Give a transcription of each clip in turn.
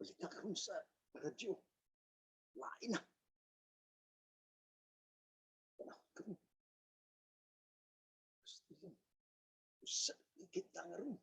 Balita karon sa radyo. Lain na. Panahon karon. Usa kita nga ron.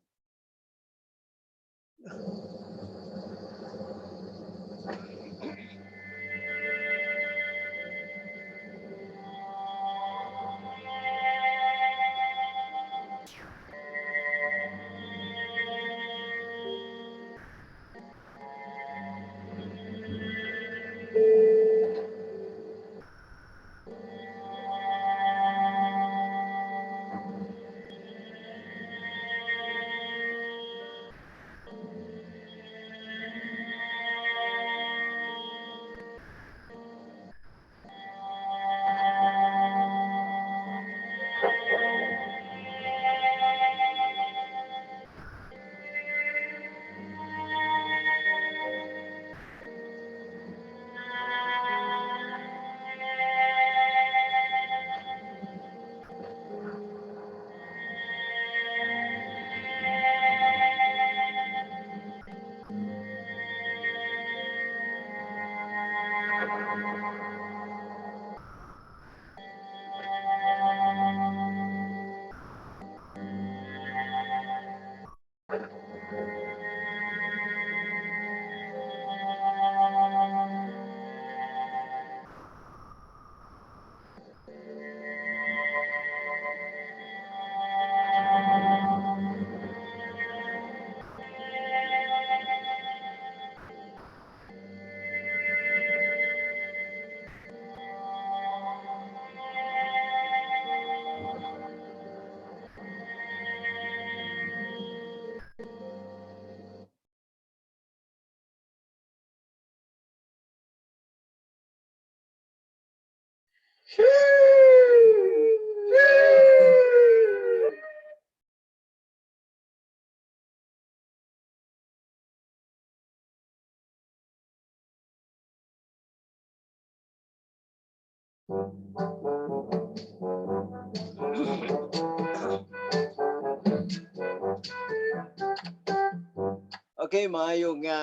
Okay, maayong nga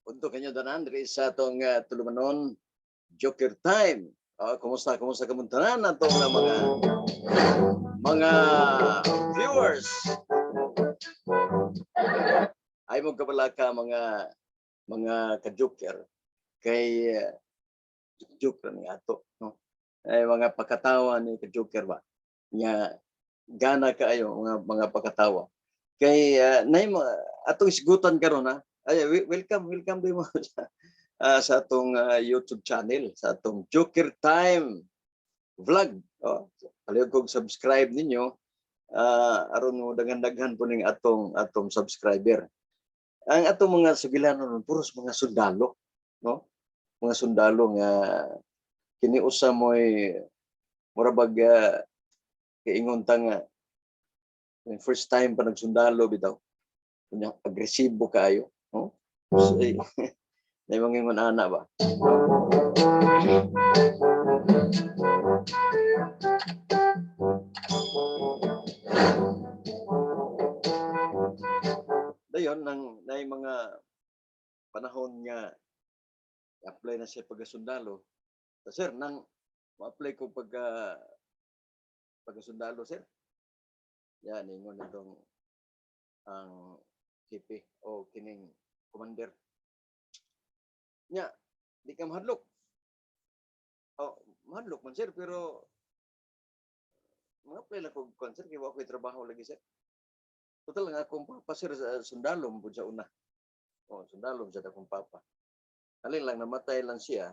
udto kanyo tanan diri sa atong tulumanon, Joker Time. Kumusta kumusta kamong tanan atong mga viewers? Ay mo kabala ka mga ka-joker kay joker ni ato, no? Ay mga pakatawa ni ka-joker ba nga gana kaayo mga pakatawa kay nay mo atong isgutan karon ha. Ay, welcome, welcome din mo sa atong YouTube channel, sa atong Joker Time vlog. Oh, palihog kog subscribe ninyo aron mo daghan-daghan po ning atong subscriber. Ang atong mga sugilanon nun, puros mga sundalo, no? Mga sundalo nga kini usa mo'y mura bag kiingon ta nga first time pa nagsundalo bitaw. Kunya agresibo kaayo, no? So, ay, may mga ingon ana ba? No? Dayon nang nay mga panahon nga apply na siya pagkasundalo. "Sir, nang ma-apply ko pagkasundalo, sir." Yan, ingon itong ang hepe o kining commander. "Nya, di ka mahadlok?" "Oh, mahadlok man, sir, pero mga-apply lang ko kuan, sir, kay wa ko'y trabaho lagi, sir. Total nga akong papa, sir, sa sundalo man pud sa una. Oh, sundalo man sad akong papa. Alin lang namatay lang siya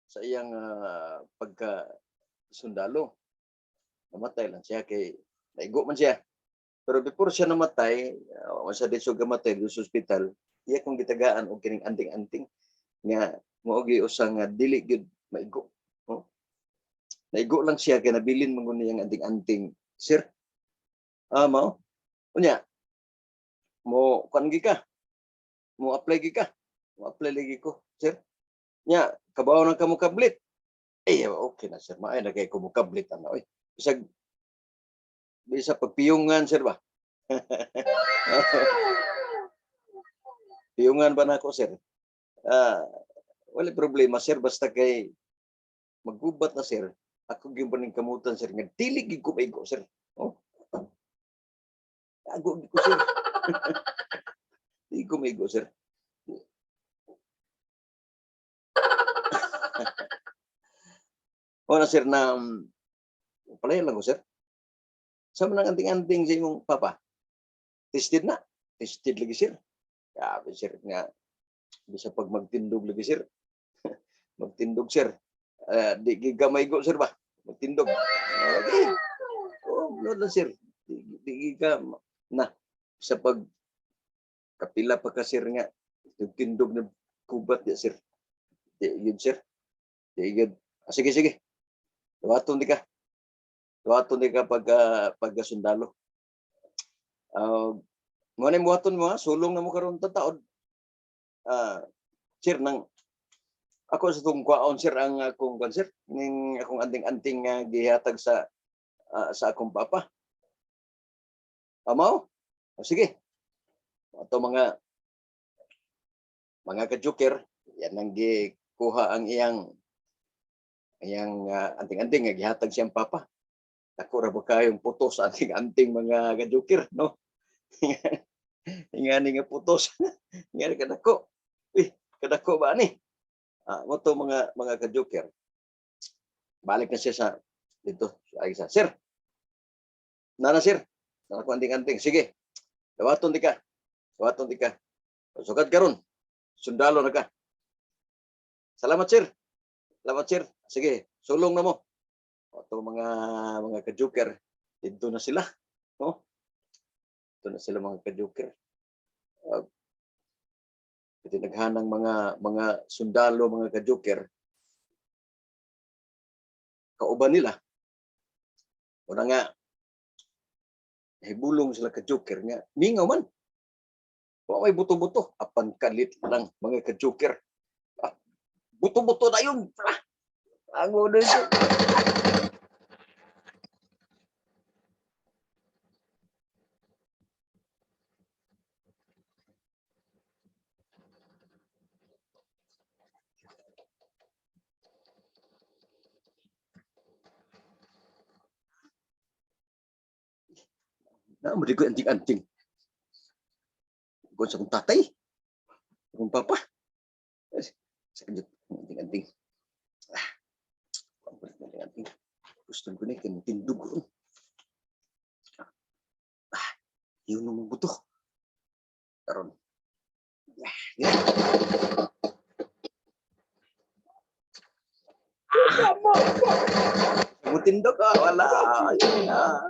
sa iyang pagka sundalo." Namatay lang siya kay naigo man siya. Pero before siya namatay, siya dito gamatay dito sa ospital, iya kong gitagaan og kining anting-anting nga mao gi usa nga dili gyud maigo. Oh. Naigo lang siya kay nabilin man gud niyang anting-anting. Sir, ah, mao. Unya, mo kuan gi ka. Mo apply gi ka. Mo apply lagi ko, sir. Nya, kabaw nang ka mo kablit. Eh, okay na, sir. Maay na kay ko mo kablit ana oy. Bisag bisa pagpiyungan, sir, ba? Piyungan ba nako, sir? Ah, wala problema, sir, basta kay maggubat na, sir. Ako gyud ning kamutan, sir, nga dili gyud ko maigo, sir. Oh. Ago gyud ko, sir. Di ko maigo, sir. O na, sir, na palayan lang ko, sir. Sa man ang anting-anting sa imong papa? Tested na. Tested lagi, sir. Grabe, sir, nga bisa pag magtindog lagi, sir. Magtindog, sir. Di gid ka maigo, sir, ba? Magtindog. Okay. Oh, no lang, sir. Di gid ka na sa pag kapila pa ka, sir, nga tindog na kubat di, sir. Di yun, sir. Di yun. Ah, sige, sige. Dawaton di ka. Dawaton di ka pag pagka sundalo. Mo na buhaton mo ha, sulong na mo karon taod. Ah, sir, nang ako sa tong kwaon, sir, ang akong kwan, sir, ning akong anting-anting nga gihatag sa sa akong papa. Amaw? O, sige. Ato mga ka-joker, yan ang gikuha ang iyang iyang anting-anting nga gihatag siyang papa. Dako ra ba kayong putos anting-anting, mga ka-joker, no? Ingani nga putos. Ingani kadako. Uy, kadako ba ni? Ah, mo to mga ka-joker. Balik na siya sa dito. Ay sa sir. Nana, sir. Nana ko anting-anting. Sige. Dawaton di ka. Dawaton di ka. Sukad karon. Sundalo na ka. Salamat, sir. Salamat, sir. Sige, sulong na mo. Ato mga ka-joker, dito na sila. No? Dito na sila, mga ka-joker. Tinaghanang mga sundalo, mga ka-joker, kauban nila. Una nga, hibulong sila, ka-joker, nga mingaw man. Wa may buto-buto, apan kalit lang, mga ka-joker. Ah, buto-buto na yun. Ah, ang ulo ito. Na, mo di ko anting-anting. Kung sa akong tatay, akong papa. Eh, sa kanya, anting-anting. Ah, ang kulit ng anting-anting. Gusto ko na, tindog ko. Ah, yun ang buto. Karon. Ah, yeah. Mutindog ka, wala. Ayun na.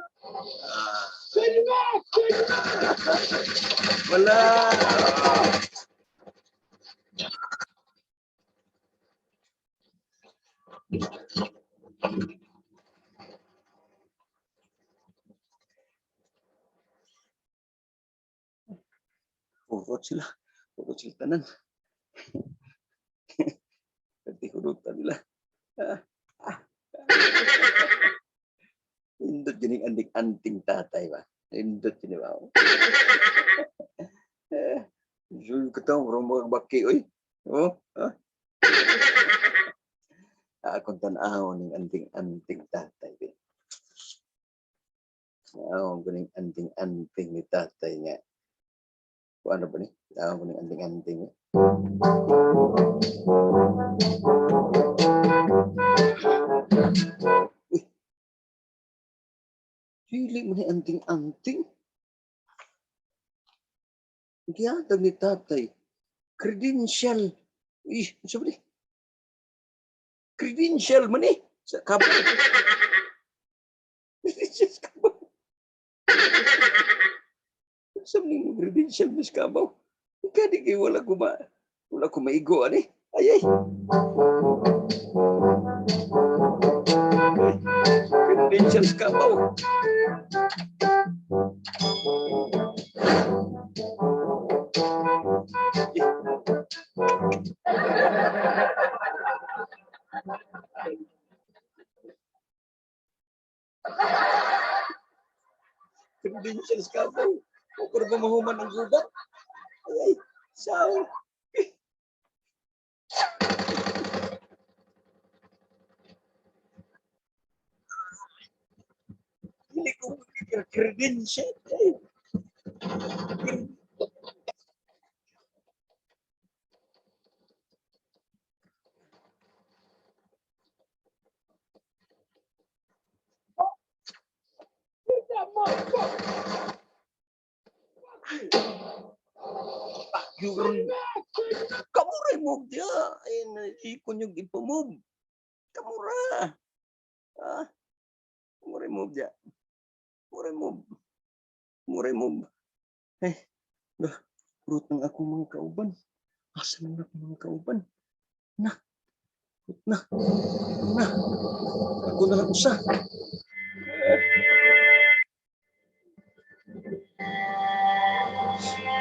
Ah. Wala. Purot sila. Purot sila tanan. Nagtihurutan nila. Ah. Ah. Indot yun yung anting-anting tatay ba? Indot yun ba? Eh, Jul ko to, mga baki, oy. Oh, ah. Akong tan-aw ning anting-anting tatay. Be. Tan-awon ko ning anting-anting ni tatay nga. Kung ano ba ni? Tan-awon ko ning anting-anting. Eh. Uy! Dili mo ni anting-anting. Gihatag ni tatay. Credential. Ih, ano ba ni? Credential man eh. Sa kapal. Eh, Sa mong credential, Miss Kabaw. Kani kay wala ko maigo ani. Ay ay. Ay, credentials kabaw. Credentials kabaw. Ko na ba mahuman ang gubat? Ay ay. Sao? Hindi ko credential. Ay. That motherfucker. Fuck you ron. Kamura move dia. Ay, ikon yung ipamove. Kamura. Ah. Kamura move dia. Kamura move. Kamura move. Eh, dah. Rut ng akong mga kauban. Asa na akong mga kauban? Na. Rut na. Na. Ako na lang usa.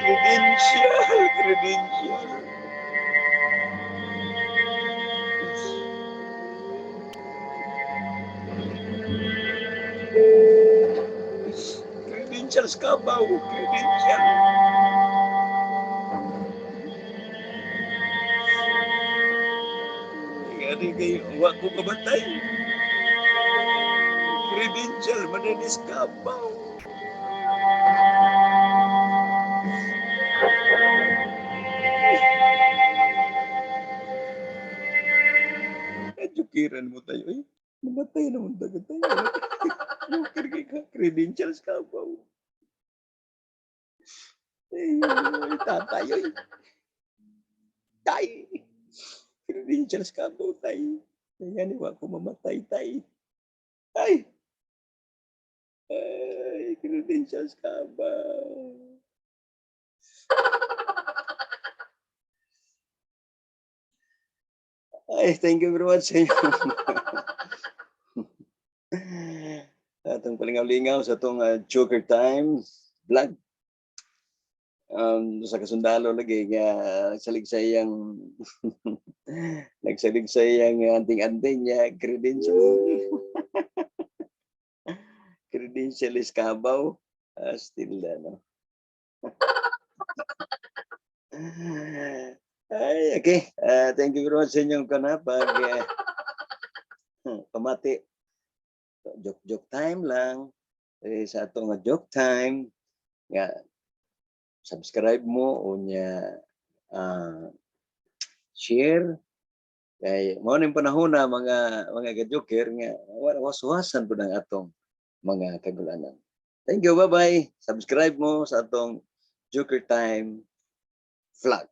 Credential, credential. Credentials ka ba? Credential. Ngani kay wa ko kabatay. Credential mananis ka ba? Kajukiran mo tayo eh. Namatay naman tayo tayo. Joker kay ka, credentials ka ba? Ay, tatay oy. Tay. Credentials ka ba, tay? Kaya ni wa ko mamatay, tay. Ay. Ay, credentials ka ba? Ay, thank you very much sa inyo. Atong palingaw-lingaw sa atong Joker Time vlog. Sa kasundalo lagi nga salig sa iyang nagsalig sa iyang anting-anting niya credential. Credential is kabaw. Still ano. Ay, okay. Thank you very much sa inyong kana pag pamati. Joke joke time lang. Eh, sa atong nga joke time nga subscribe mo o nya share kay mao ning panahon na mga ka-joker nga waswasan pud ang atong mga kagulanan. Thank you, bye-bye. Subscribe mo sa atong Joker Time vlog.